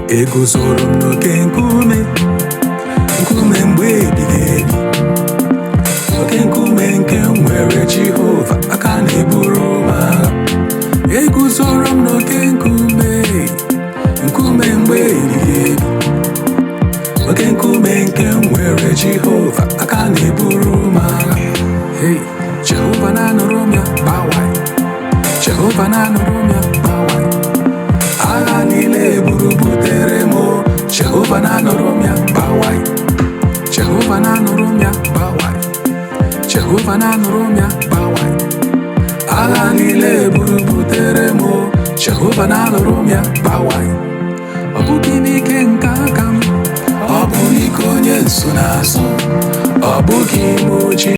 Eguzoro m n'oke nkume, nkume mgbe ebighị ebi, oke nkume nke m nwere Jehova, aka na-eburu m agha. Eguzoro m n'oke nkume, nkume mgbe ebighị ebi, oke nkume nke m nwere Jehova, aka na-eburu m agha. Hey, Jehova na-anụrụ m ya gbawai. Jehova na-anụrụ m ya gbawai. Agha niile buru butere m o. Jehova na-anụrụ m ya gbawai. Jehova na-anụrụ m ya gbawai. Jehova na-anụrụ m ya gbawai. Agha niile buru butere m o. Jehova na-anụrụ m ya gbawai. Ọ bụghị n'ike nke aka m, ọ bụ n'ike onye nsonaazụ. Ọ bụghị m oji.